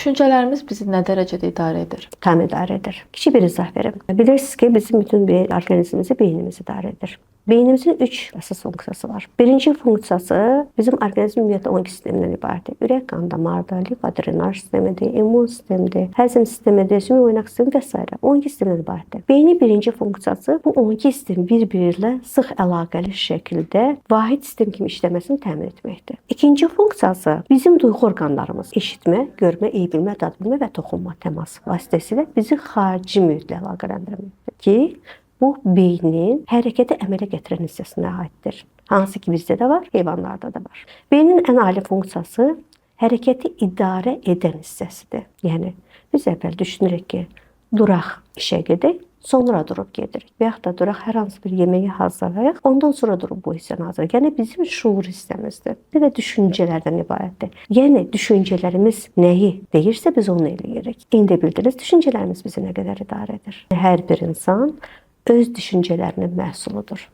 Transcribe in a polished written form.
Düşüncələrimiz bizi nə dərəcədə idarə edir? Tam idarə edir. Kiçik bir izah verim. Bilirsiniz ki, bizim bütün bir orqanizmimizi beynimiz idarə edir. Beynimizin 3 əsas funksiyası var. Birinci funksiyası bizim orqanizm ümumiyyətlə 12 sistemdən ibarətdir. Ürək qan damarıdır, limfa drenaj sistemidir, immun sistemidir, həzm sistemidir, sümük oynaq sistemi və s. 12 sistemdən ibarətdir. Beynin birinci funksiyası bu 12 sistem bir-biri ilə sıx əlaqəli şəkildə vahid sistem kimi işləməsini təmin etməkdir. İkinci funksiyası bizim duyğu orqanlarımız eşitmə, görmə, iyi bilmə, dad bilmə və toxunma təmas vasitəsilə bizi xarici mühitlə əlaqələndirməkdir ki, bu beynin hərəkəti əmələ gətirən hissəsinə aiddir. Hansı ki bizdə də var, heyvanlarda da var. Beynin ən ali funksiyası hərəkəti idarə edən hissəsidir. Yəni biz əvvəl düşünürük ki, duraq işə gedək, sonra durub gedirik. Və yaxud da duraq hər hansı bir yeməyi hazırlayaq, ondan sonra durub bu hissəni hazırlayaq. Yəni bizim şuur hissəmizdir və düşüncələrdən ibarətdir. Yəni düşüncələrimiz nəyi deyirsə biz onu eləyirik. İndi bildiniz, düşüncələrimiz bizi nə qədər idarə edir. Hər bir insan öz düşüncələrinin məhsuludur.